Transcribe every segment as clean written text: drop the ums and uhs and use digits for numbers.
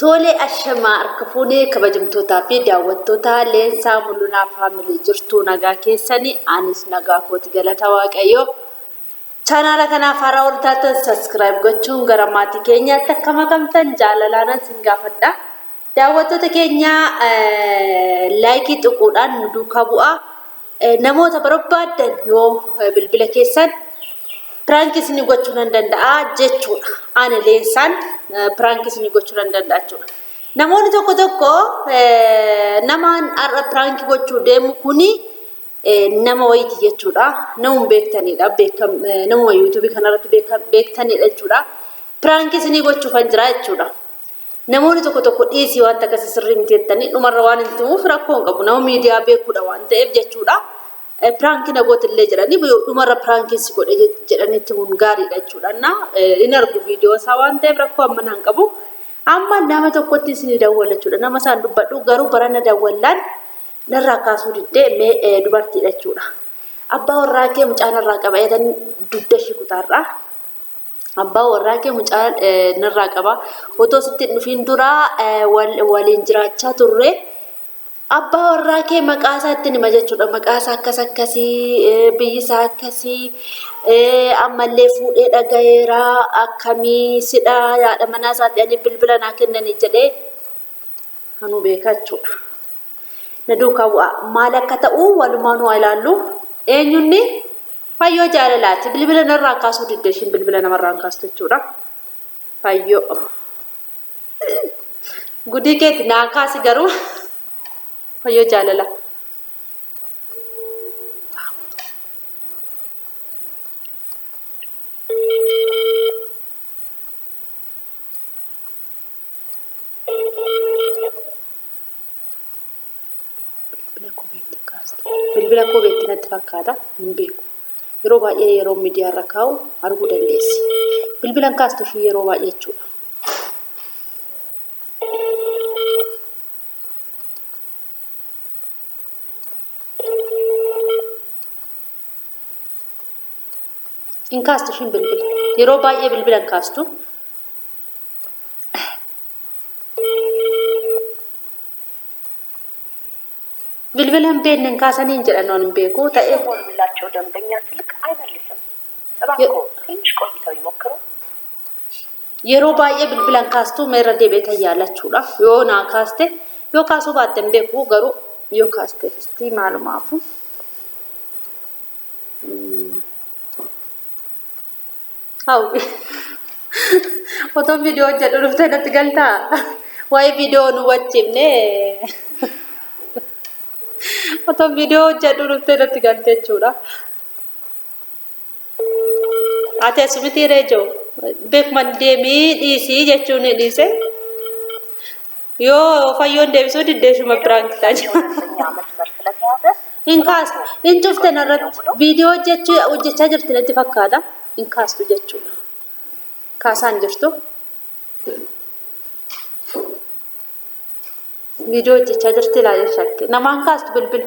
Tole ashamaa harka fuunee kabajamtootaa fi daawwattoota Leensaa Mul'unaa Family jirtuu nagaa keessanii anis nagaa kooti galata Waaqayyoo. Chaanaala kanaaf haaraa warri taatan subscribe gochuun gara maatii keenyaatti akka makamtan jaalalaanan sin gaafadha. Daawwattoota keenya laayikii tuquudhaan nu duukaa bu'aa. Namoota barbaaddan yoo bilbila keessan piraankii isin gochuu nan danda'a jechuudha. Ani Leensaan piraankii isin gochuu nan danda'a jechuudha. Namoonni tokko tokko namaan har'a piraankii gochuu deemu kuni nama wayiiti jechuudha. Namuma beektanidha. Namuma yuutuubii kanarratti beektanidha jechuudha. Piraankii isinii gochuufan jira jechuudha. Namoonni tokko tokko dhiisii wanta akkasii sirrii miti jettanii dhumarra waan hin himuuf rakkoo hin qabu. Nama miidiyaa beekuudha waan ta'eef jechuudha. Piraankii na gootillee jedhanii dhumarra piraankiin si godhe jedhanii itti himuun gaariidha jechuudha. Na hin argu viidiyoo isaa waan ta'eef rakkoo amma naan qabu. Amma nama tokkotti isinii dawwala jechuudha. Nama isaan dubbadhu garuu barana dawwallaan narraa kaasuu diddee mee dubartiidha jechuudha. Abbaa warraa kee mucaa narraa qaba jedhan dugda ishii kutaarraa. Abbaa warraa kee mucaa narraa qaba. Otoo sitti hin dhufiin dura waliin jiraachaa turre. Abbaa warraa kee maqaa isaa ittiin hima jechuudha. Maqaa isaa akkas akkasii, biyyi isaa akkasii, ammallee fuudhee dhagayeera, akkamii sidha, haadha manaa isaati ani bilbila naa kennanii jedhee anuu beeka jechuudha. Na duukaa bu'aa. Maal akka ta'u walumaan haa ilaallu. Eenyunni Fayyoo jaalalaati. Bilbila narraa kaasuu didde ishiin bilbila namarraa hin kaastu jechuudha. Fayyoo. Gudii keeti naa kaasi garuu. Fayyoo jaalala. Bilbila koo beekti kaastu. Bilbila koo beekti natti fakkaata hin beeku. Yeroo baay'ee yeroo miidiyaa irra kaa'u arguu dandeessi. Bilbila hin kaastu ishii yeroo baay'ee jechuudha. Hin kaastu ishiin bilbila. Yeroo baay'ee bilbila hin kaastu. Bilbila hin beekne hin kaasanii hin jedhan waan hin beeku ta'e. የደወሉላቸው ደንበኛ ስልክ አይመልስም። እባክዎ ትንሽ ቆይተው ይሞክሩ። Yeroo baay'ee bilbila hin kaastu meerra deebi'ee tayyaalachuudha. Yoo naa kaaste yoo kaasuu baatte hin beeku garuu yoo kaaste istii maalumaafu. Hawwi. Otoo viidiyoo hojjedhu dhuftee natti galtaa? Waa'ee viidiyoo nu hubachiifne. Otoo viidiyoo hojjedhu dhuftee natti galte jechuudha. Ati asumitii reejoo beekuman deemii dhiisii jechuun ni dhiise. Yoo fayyoon deebisuu diddee shuma piraank ta'a የደወሉላቸው ደንበኛ መስመር ስለተያዘ Hin kaastu. Hin cufte narratti. Viidiyoo hojjechuu hojjechaa jirti natti fakkaata. Hin kaastu jechuudha. Kaasaan jirtu. Viidiyoo hojjechaa jirti ilaalee shakke. Namaan kaastu bilbila.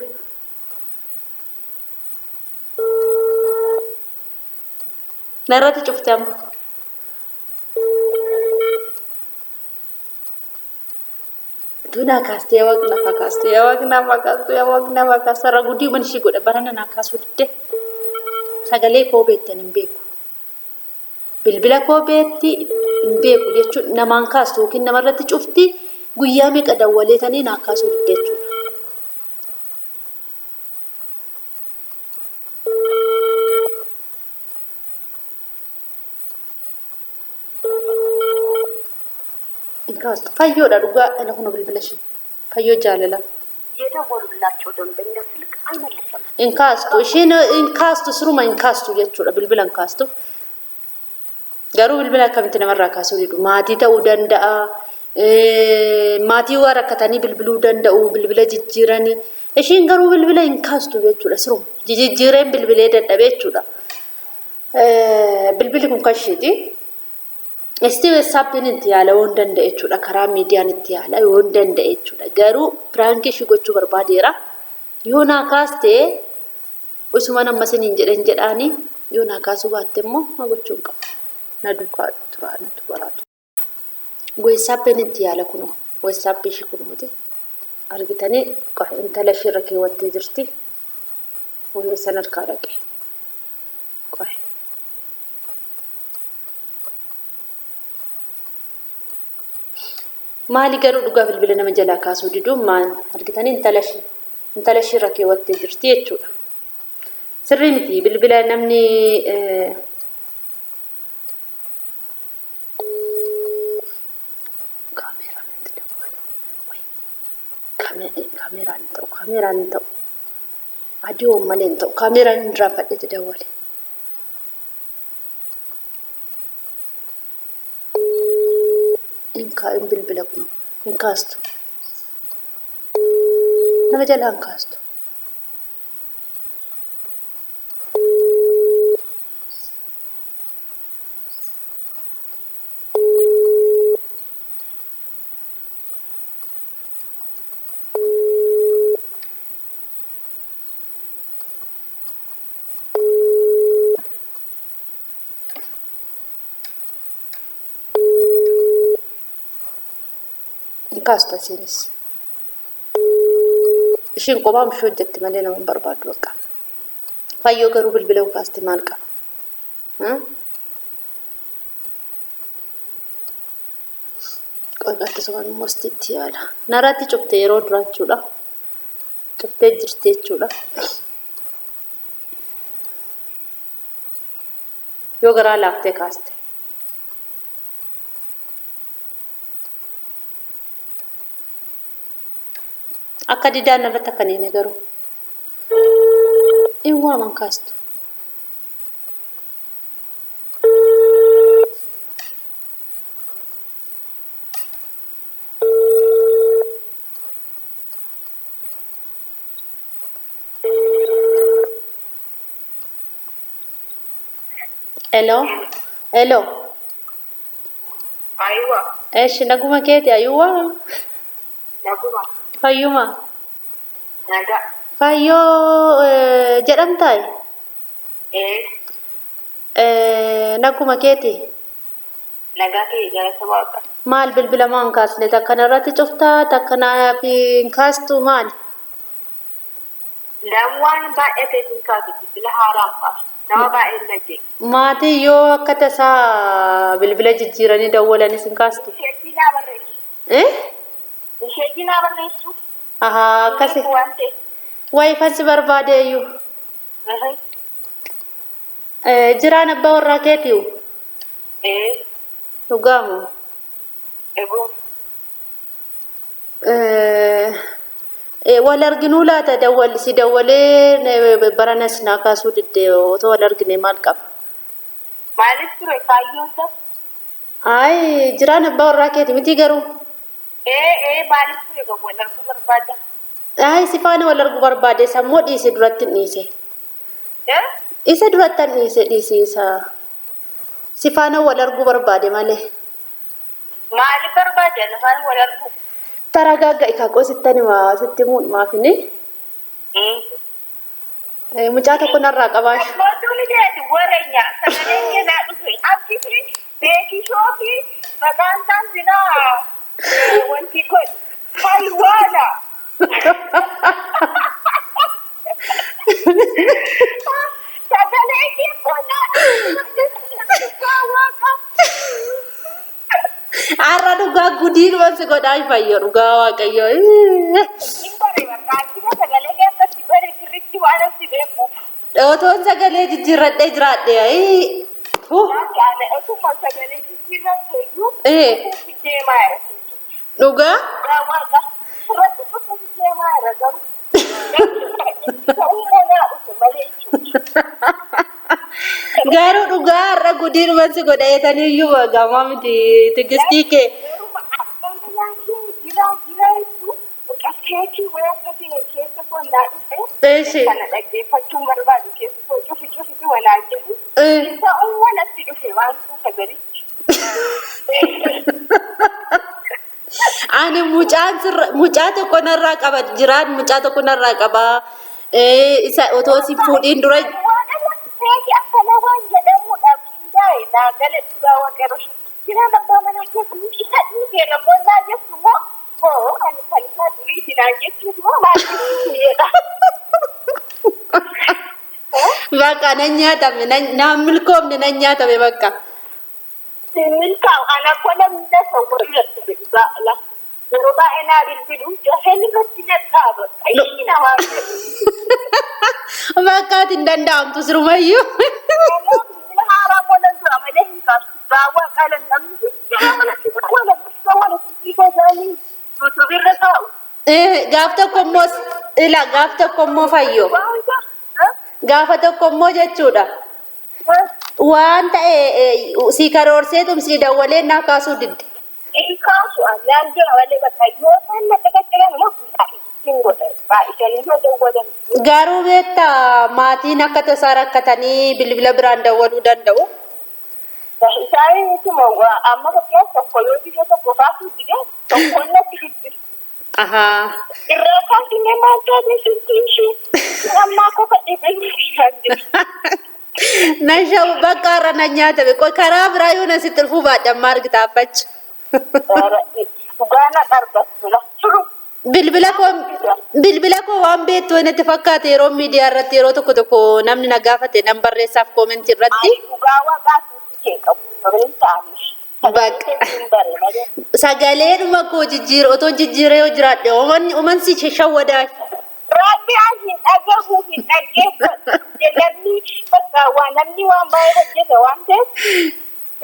Narratti cufte amma. Utuu naa kaastee yaa waaqni naaf haa kaastu yaa waaqni naaf haa kaastu yaa waaqni naaf haa kaastu har'a gudii man ishii godha barana naa kaasuu didde sagalee koo beektan hin beeku bilbila koo beekti hin beeku jechuun namaan kaastu yookiin namarratti cufti guyyaa meeqa dawwaleetanii naa kaasuu didde jechuudha. Hin kaastu. Fayyoodha dhugaa ila kunoo bilbila ishee. Fayyoo jaalala. የደወሉላቸው ደንበኛ ስልክ አይመልስም። Hin kaastu. Isheen hin kaastu siruma hin kaastu jechuudha. Bilbila hin kaastu. Garuu bilbila akkamitti namarraa kaasuu didu? Maatii ta'uu danda'a. Maatii waa rakkatanii bilbiluu danda'u. Bilbila jijjiiranii. Ishiin garuu bilbila hin kaastu jechuudha siruma. Jijjiireen bilbilee dadhabee jechuudha. Bilbilli kun kan ishiiti. Isti WhatsAppin itti yaala yoo hin danda'e jechuudha. Karaa miidiyaan itti yaala yoo hin danda'e jechuudha. Garuu piraankii ishii gochuu barbaadeera. Yoo naa kaaste usuman amma isiniin jedhan jedhaani yoo naa kaasuu baatte immoo maa gochuu hin qabu. Na duukaa turaa natu baraatu. Weessaappeen itti yaala kunoo. Weessaappii ishii kunooti. Argitanii qoy intala ishii irra keewwattee jirti. Eessan harkaa dhaqe? Qoy. Maali garuu dhugaa bilbila nama jalaa kaasuu diduun maal argitanii intala ishii intala ishii irra keewwattee jirti jechuudha. Sirrii miti bilbila namni kaameeraan itti dawwala. Kaameeraan hin ta'u kaameeraan hin ta'u. Adiyoon malee hin ta'u kaameeraan hin irraanfadheeti dawwale. Hin kaa hin bilbila kun hin kaastu. Nama jalaa hin kaastu. Hin kaastu asiinis. Ishiin kophaa ishee hojjetti malee nama hin barbaaddu bakka. Fayyoo garuu bilbila yoo kaaste maal qaba? Qoy akkasumaan immoo itti yaala. Narratti cufte yeroo duraa jechuudha. Cuftee jirti jechuudha. Yoo garaa laaftee kaaste. Akka didaan narratti akka hin garuu. In waaman kaastu. Hello. Hello. Aywa, Eshi naguma keeti ayuwa. naguma, Fayyuma. nagaa. Fayyoo jedhamtaay? Ee, Naguma keeti. Nagaa kee galata Waaqa. Maal bilbila maa hin kaasne? Takka narratti cuftaa takka naaf hin kaastu maali? Waan baay'ateef hin kaasu bilbila haaraan kaasu. Nama baay'een na jee. Maatii yoo akka tasaa bilbila jijjiiranii dawwalanis hin kaastu? Isheetii naa barreessu. Eh? Isheetii naa barreessu. Ahaa akkasi. Waan ta'eef. Waayifan si barbaade iyyuu. Jiraan abbaa warraa keetiyu? Ee, Dhugaamoo? Eguu. Wal arginuu laata dawwal si dawwalee baranas naa kaasuu didde otoo wal argine maal qaba? Maaliif ture kaayyoon isaa? Ay jiraan abbaa warraa keeti miti garuu. Ee ee maaliif ture kan wal arguu barbaada? Ay si faana wal arguu barbaade sammoo dhiise duratti hin dhiise. Eh? Isa duratti hin dhiise dhiise isa si faana wal arguu barbaade malee. Maaliif barbaade afaan wal arguu? Taragaagga ikaaqoo sittan himaa sitti himuun maafini. Mucaa tokko narraa qabaashu. Mootumni jedhu wareenya sagaleen keenyaa dhufe akkisi beekishoo fi maqaan isaan zinaa wanti godhu haywaana. Sagalee kee qonnaa waaqa. Har'a dhugaa gudiin si godhaa fayyo dhugaa waaqayyo. Hin bare bakka achuma sagalee kee akkatti bare sirriitti waan asi beekuuf. Otoon sagalee jijjiirradhee jiraadhe. Ana osuma sagalee jijjiirratte iyyuu dhufuuf deemaa jira. Dhugaa? Dhugaa waaqa. Irratti dhufuuf deemaa jira garuu. Ta'uu malaa dhufe malee jechuudha. Garuu dhugaa har'a gudiin si godha iyyuu gamaa miti tigistii kee. Garuu abbaan manaa kee jira jira jechuun keekii wayii akka ta'e keessa qonnaa dhufe kana dhaggeeffachuun barbaadu keessa koo cufi cufitu wanaan jedhu ta'uu walatti dhufe waan kun sagalichi. Ani mucaan sirra mucaa tokko narraa qaba jiraan mucaa tokko narraa qaba. Isa otoo si fuudhiin dura Waaqa keekii akkana waan jedhamudha qindaa'e naa gale dhugaa waaqa irra jiraan abbaa manaa kee kun isa dhiisi. Bakka nan nyaatame naan milkoomne nan nyaatame bakka. Milkaa'u ana koo namni na sawwatu dadhabe dhugaa la. Yeroo baay'ee naa bilbilu dafeen irratti na dhaaba. Ishii namaa jedhu. Bakka ati hin danda'amtu sirumayyuu. Namoo bilbila haaraa immoo nan dura malee hin kaasu. Baawwaa qalan namni wala wala wala YouTube irra taa'u. Gaaf tokko immoo ila gaaf tokko immoo fayyoo. Gaafa tokko immoo jechuudha. Waan ta'e sii karoorseetum sii dawwalee naa kaasuu didde. Hin kaasu naan jira malee bakka yoo isaan na caqacaqan immoo ittiin godha. Baay'isanii yoo dawwalan. Garuu beektaa maatiin akka tasaa rakkatanii bilbila biraan dawwaluu danda'u. Isaan ituma amma fakkeenyaaf tokko yoo dide tokko kaasuu dide tokkoon natti bilbilu. Irraa kaasinee maal taate sitti ishee ammaa qofa dhibee kan jiru. Nan shawu bakka har'a nan nyaatame. Qoy karaa biraa yoo na sitti dhufuu baadhe amma argita affacha. Dhugaa na argattu la. Bilbila koo bilbila koo waan beektu natti fakkaate yeroo miidiyaa irratti yeroo tokko tokko namni na gaafate nan barreessaaf koomentii irratti. Ani dhugaa waaqaa sitti kee qabu. Sababni ta'anis. Bakka. Sagaleedhuma koo jijjiira otoo jijjiiree yoo jiraadhe uman si shawwadaa. Rabbi an hin dhagahu hin dhaggeeffadhu. Namni bakka waa namni waan baay'ee hojjeta waan ta'eef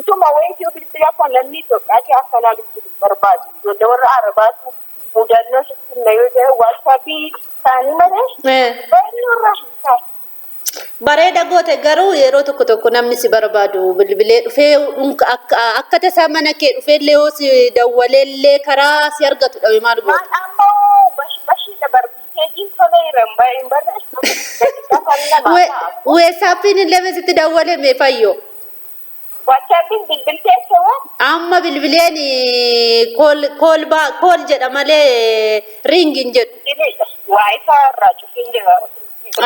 ituma wayitii bilbila koo namni Itoophiyaa keessaa akkanaa bilbilu barbaadu. Ijoollee warra Arabaatu mudannoo sitti himna yoo jedhan WhatsAppii isaanii malee baay'ee irraa hin taatu. Bareeda goote garuu yeroo tokko tokko namni si barbaadu bilbilee dhufee akka tasaa mana kee dhufee illee yoo si dawwalee illee karaa si argatu dhabe maal goota? Maal amma bashiidha barbiiteejiin toleera hin barreessu. Daqiiqaa kan lamaa ta'a. WhatsAppiin illee sitti dawwale mee fayyoo? WhatsAppiin bilbiltee ta'uu Amma bilbileen call call call jedha malee ring hin jedhu. Sirriidha. Waa isaa irraa cufeen jira.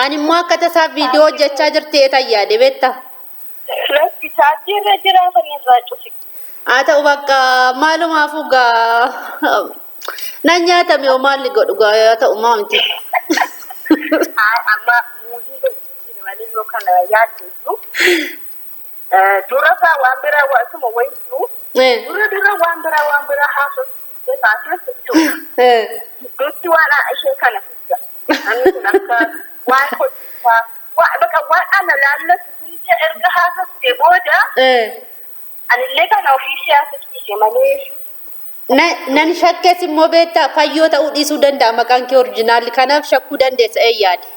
Ani immoo akka tasaa viidiyoo hojjechaa jirti eetan yaade beektaa? Lakki chaarjii irra jiraatan irraa cufi. Haa ta'u bakka maalumaafuu gaa nan nyaatame hoo maalli godhu gaa haa ta'u maa miti. Amma muudii gadi malee yoo kana yaaddu dura isaa waan biraa waasuma wayitu dura dura waan biraa waan biraa haasofsiisee taatee jechuudha. Gidduutti waan ishee kana fidda. Namni kun akka waan hojjetaa bakka waan ana laallatu hunda erga haasoftee booda anillee kana ofii ishee haasofsiise malee. Nan shakkees immoo beektaa fayyoo ta'uu dhiisuu danda'a maqaan kee originalli kanaaf shakkuu dandeessa ee yaade.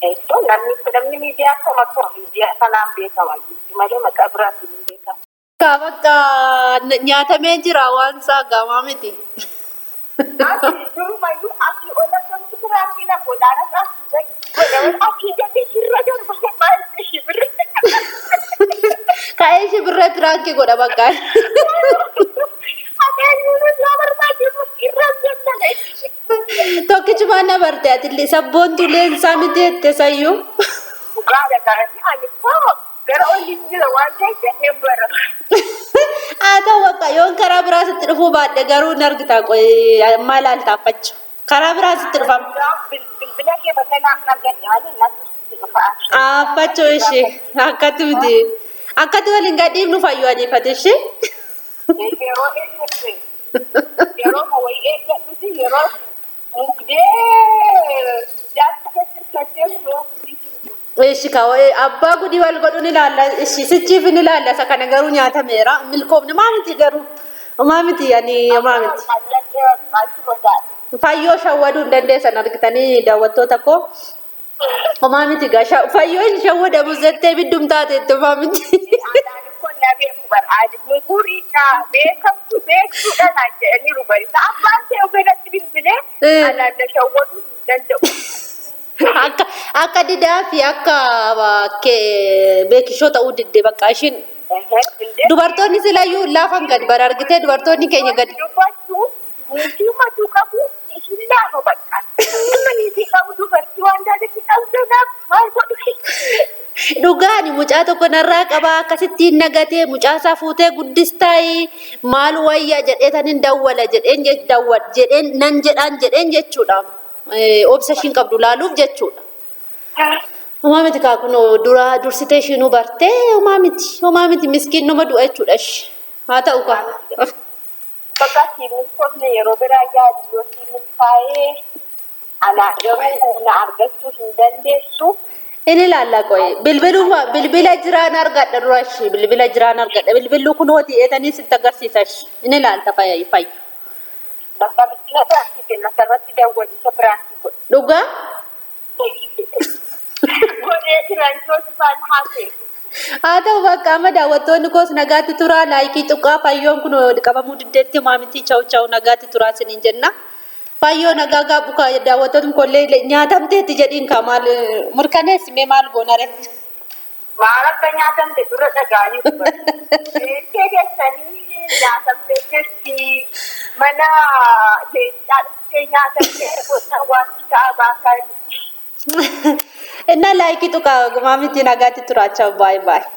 Eettoo namni namni miidiyaa akkuma akkuma miidiyaa sanaan beekama malee maqaa biraatiin hin beekamu. Bakka bakka nyaatamee jira waan isaa gaamaa miti. Ati durumayyuu asii ol akkamti piraankii na godhaan as asii gadi godha asii gadi sirra darba maal shibirri. Ka'ee shibirree piraankii godha bakka. Ati eenyuun yoo barbaade irra jennaan. Tokkichumaan na barte ati sabboontuu leensaa miti jette sayyuu. Dhugaadha kaasee ani koo gara oliin jira waan ta'eef dafee bara. Haa ta'u bakka yoon karaa biraa sitti dhufuu baadhe garuu hin argita maal ilaalta affachu. Karaa biraa sitti dhufama. Bilbila kee bakka naaf argadhe malee natti sitti dhufa. Affachuu ishee akkatti miti. Akkatti waliin gadhiifnu fayyoo aniifate ishee. Yeroo eeggatte yeroo wayii eeggadhuti yeroo mugdee jaarsa keessa hirkattee yeroo Ishi kaawee abbaa gudii wal godhu ni ilaalla. Ishi sichiif ni ilaalla. Isa kana garuu nyaatameera. Milkoomne maa miti garuu. Maa miti ani maa miti. Fayyoo shawwaduu hin dandeessan argitanii daawwattoota koo. Homaa miti gaa fayyoo hin shawwadamu jettee biddum taateetti homaa miti. Anaan kun na beeku bar muguriidha beekamtu beektuudha naan jedhaniiru bari. Abbaan ta'e ofirratti bilbilee anaan na shawwaduu hin danda'u. Akka didaa fi akka beekishoo ta'uu didde bakka ishiin dubartoonni silayyuu laafan gad bara argitee dubartoonni keenya gad. Dubbachuu niitii matuu qabu ishin laafa bakka. Nama niitii qabu dubartii waan taateef qabdu naaf maal godhu. Dhugaani mucaa tokko narraa qabaa akkasittiin nagatee mucaasaa fuutee guddistaayi maal wayya jedhee tanin dawwala jedheen dawwal jedheen nan jedhaan jedheen jechuudha. Obsa ishiin qabdu laaluuf jechuudha. Homaa miti kaa kunoo duraa dursitee ishiinuu bartee homaa miti homaa miti miskiin nama du'a jechuudha ishi. Haa ta'u kaa. Bakka sii milkoofne yeroo biraa yaadi yoo sii milkaa'ee anaa garuu na argachuu hin dandeessu. Inni ilaalla qoye bilbiluma bilbila jiraan argadha dura ishii bilbila jiraan argadha bilbillu kunooti eetanii sitti agarsiisa ishii inni ilaalta fayyu fayyu. Bakka bilbila biraatii kenna sarratti dawwali isa biraatii godhe. Dhugaa Godhee jira iddoo sifaan haasa'e. Haa ta'u bakka amma daawwattoonni koos nagaatti turaa like tuqaa fayyoon kun qabamuu diddeetti homaa miti chaw chaw nagaatti turaa isiniin jenna. Fayyoo nagaa gaabbu kaa daawwattoonni kollee nyaatamteetti jedhiin kaa maal mirkaneessi mee maal goonare. Maal akka nyaatamte dura dhaga'anii dubbatu. Beektee keessanii nyaatamtee jirti. Mana leencaa dhuftee nyaatamtee gosa waan ta'a baasan. Innaa like tuqaa homaa miti nagaatti turaa chaw baay'ee baay'ee.